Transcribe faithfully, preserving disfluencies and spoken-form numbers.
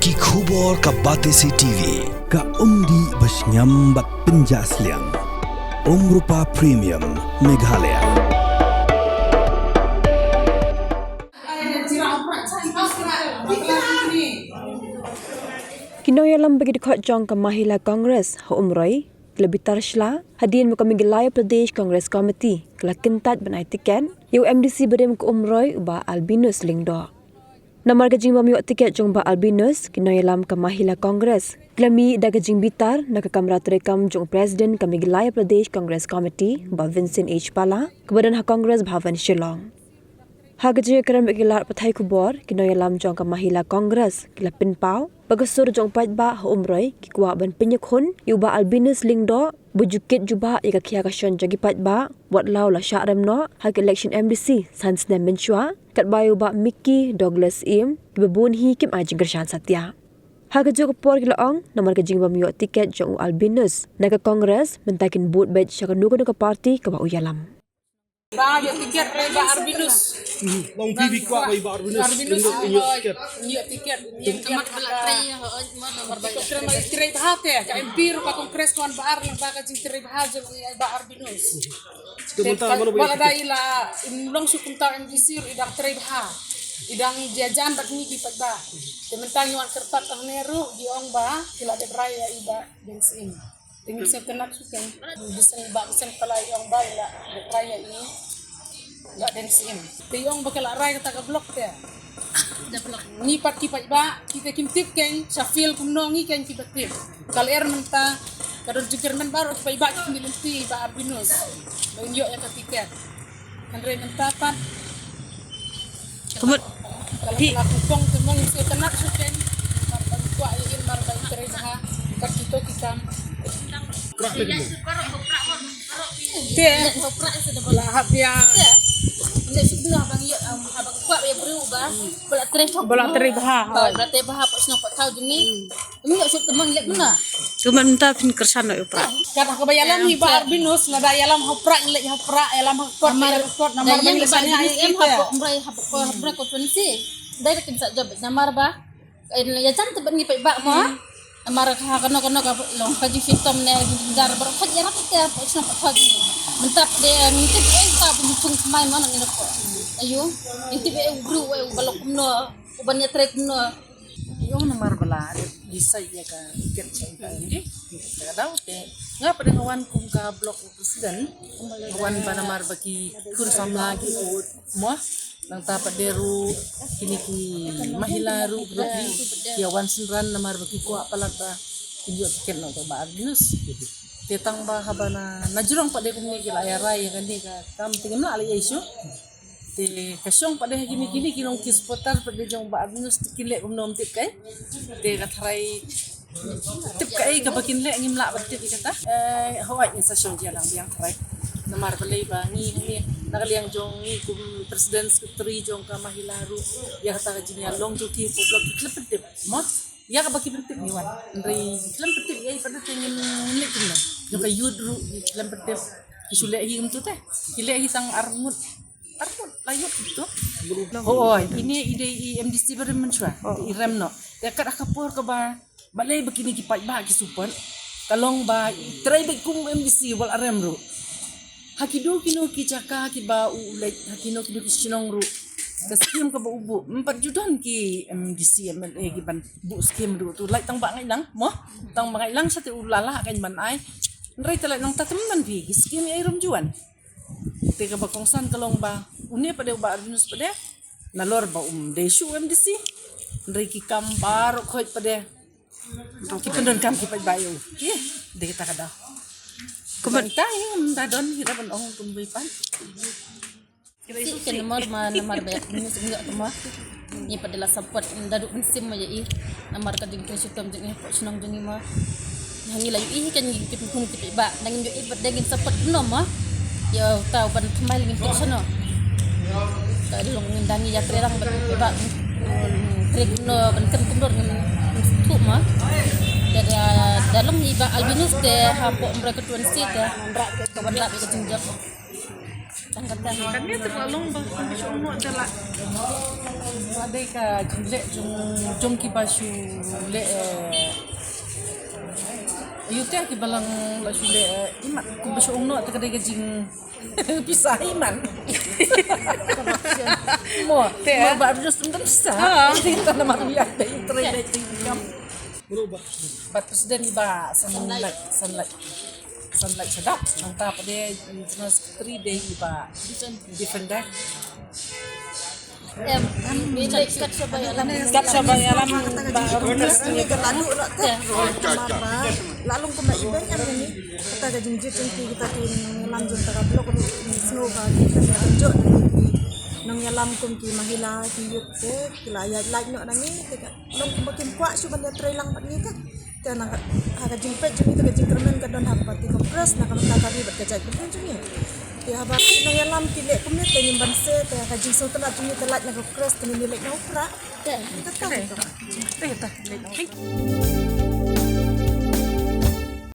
Ki khubor ka Batesi T V. Ka umdih ba shngiam bad pynjah sliang. Umrupa Premium Meghalaya. Ki nongïalam ba ki dkhot jong ka Mahila Congress ha Umroi, ki la bitar shla hadien ba ka Meghalaya Pradesh Congress Committee ka la kyntait ban ai tiket ïa u M D C barim ka Umroi, u Bah Albinus Lyngdoh. Namar ka jingbym ïoh tiket jong u Bah Albinus, ki nongïalam ka Mahila Congress ki la mih da ka jingbitar na ka kamra treikam jong u President ka Meghalaya Pradesh Congress Committee, u Bah Vincent H Pala, kaba don ha Congress Bhavan, Shillong. Ha ka jingïakren bad ki lad pathai khubor, ki nongïalam jong ka Mahila Congress ki la pynpaw ba ka sur jong u paidbah ha Umroi ki kwah ban pynïakhun ïa u Bah Albinus Lyngdoh, ba ju kit jubab ïa ka khia ka shon jong ki paidbah, wat la u la shah rem noh ha ka election M D C san snem mynshuwa, katba ïa u Bah Micky Douglas Syiem kiba bun hi kim ai jingkyrshan satia. Ha kajuh ka por ki la ong, namar ka jingbym ïoh tiket jong u Albinus na ka Congress, mynta kin bud beit sha kano kano ka party kaba u ïalam. Ba ïoh tiket, eh, Bah Albinus. Long phi phi kwah ba i Bah Arbinus. Arbinus, Arbinus ïoh tiket. Ïoh tiket. Ïoh tiket. Mat ba la trei, oh, mat ba la trei. Trei bha te ka M P ruh ka Congress ka wan ba ar, lang ba ka jingtrei bha jong i Bah Arbinus. Te mynta mano ba ïoh tiket? Ba la da i la, i long shu kumta M D C ruh i dang trei bha. I dang jia jan bad ngi ki paidbah. Te mynta ngi wan kyrpad hangne ruh, ki ong ba ki la dep rai ïa i Bah Deng Syiem. Te ngi sngewtynnat shuh kein. Ngi sngewbha, ngi sngewtynnat ïa i ong ba i la dep rai ïa i Bah Deng Syiem. Te i ong ba ka la rai kata ka block te. Ngi pat ki paidbah, kita kim tip kein, sha field kumno ngi kein kiba tip. Ka lyer mynta ka don jingkyrmen baroh ki paidbah ki khmih lynti Bah Arbinus ba un ïoh ïa ka tiket. Hynrei mynta pat ka la, ka la kongkong te mo, ngim sngewtynnat shuh kein. Mar ba kwah ïa in, mar ba in trei bha kat kito ki kam. Te la hap ïa. Ba la trei bha. Ba la trei bha, ba la trei bha, pa shnong pa thaw jong ngi. Ym ïoh shuh te mo, leh kumno. Tu mynta phin kyrshan noh ïa u Prah. Kat ha kaba ïalam hi Bah Arbinus, lada ïalam ha u Prah, leh ha u Prah, ïalam ha kot, namar, ïalam ha kot, namar ba ngi la sani ha ïa em ha Umroi, ha Umroi constituency. Dei ba kin sa jop namar ba, eh, ïa jan te ban ngi paidbah mo. Namar ha kano kano ka long ka jingshitom ne jingjar baroh ka ïarap te ha shnong ha thaw jong ngi. Mynta de ngi tip ei ta ba ngi thung kmai mo na ngi na ko. Ayu, ngi tip ei u briew ei u ba lok kumno, u ban ïatrei kumno. Ïoh namar ba la dep decide ïa ka tiket sha ïing ka M D, ka daw te nga pat nga wan kum ka block president, nga wan ba namar ba ki khun samla ki ut mo, nangta pat de ruh kine ki mahila ruh ki ïa wan synran namar ba ki kwah palat ba kin ïoh tiket noh ka Bah Arbinus. Te tang ba haba na, na jrong pat de kumne ki la ïa rai ïa kane ka kam te ngim lah leh issue. Te ka shong pat de ha kine, kine ki long ki supporter pat de jong Bah Arbinus te kin leh kumno ym tip kaei. Te ka tharai tip kaei kaba kin leh ngim lah ban tip ïa kata. Eh, hooid ngin sa shong ïalang biang tharai. Namar balei ba ngi, ngi na ka liang jong ngi kum president secretary jong ka mahila ruh, ïa kata ka jingïalong jong ki hapoh block ki khlem pyntip mo. Ïa kaba ki pyntip ngi wan. Hynrei ki khlem pyntip ïa i pat de te ngin, ngin leh kumno. Jong ka youth ruh ki khlem pyntip. Ki shu leh hi kumtu te. Ki leh hi tang arngut. Arngut la youth kumtu. Hooid, ine i dei i M D C barim mynshuwa. Te i rem noh. Te kat ha ka por kaba balei ba kine ki paidbah ki support. Ka long ba i trei beit kum M D C ba la rem ruh. Ha kino kino ki jaka kiba u leit, ha kino kino ki shnong ruh, ka skim kaba u buh, ym pat ju don ki M D C, M L A ki ban buh skim ruh tu, lait tang Bah Ngaitlang mo, tang Bah Ngaitlang sha te u la lah kein ban ai. Hynrei te lait nangta te ym don phi ki skim, ïa i rum ju wan. Te kaba kongsan ka long ba une pat de u Bah Arbinus pat de, nalor ba um dei shuh u M D C, hynrei ki kam baroh khoit pat de ki pyndonkam ki paidbah ïa u. Ki dei kata ka daw. Kumba ta hi, ym da don hi da ban ong kumba i pan. Ki ken namar ma, namar ba ngi sngewthuh ma. Ngi pat de la support, da duk mynsiem ma ïa i. Namar ka jingtrei shitom jong i hapoh shnong jong i ma. Ngi la ïohi hi, ken ngi ki pynkhun ki paidbah, da ngim ïohi pat de ngin support kumno ma. Ïa uta u ban thymmai lynti shano. Ka long ngin da ngi ïatrei lang bad i Bah, trei kumno ban kem kumno ngin sngewthuh ma. Da, da, da long i Bah Albinus te hapoh Umroi constituency te ka wanrah ka jingjop. Kane te ba long ba kumba shu ong noh te la. Ka dei ka jingleh jong, jong kiba shu leh, eh, ïa te kiba lang la shu leh, eh, imat kumba shu ong noh te ka dei ka jing pisa iman. Mo, te ba just ong pisa. Te ta namar ïa te trei dei te kam. Ba president iba Sunlight, Sunlight. Sunlight Shadap. Nangta pat de General Secretary dei iba Defender. Em, em, kat shaba ïalam. Kat shaba ïalam ba Ruthless ni ka lalu lah te. Namar ba la long kumba i beng em ni. Kata ka jingjied jong ki kita ki nongïalam jong kata ka block ruh, sngew ba ki nongïalam kum ki mahila, ki youth te ki la ïaid lait noh na ngi te ka long kumba kim kwah shuh ban ïatrei lang bad ngi te. Te na ka, ha ka jingpeit jong ngi te ka jingkyrmen ka don ha ka party Congress, na ka bynta ka ri bad ka jaitbynriew jong ngi. Te haba ki nongïalam ki leh kumne te ngim banse, te ha ka jingsngewtynnat jong ngi te lait na ka Congress, te ngin ïaleit na u Prah. Te kata. Te kata.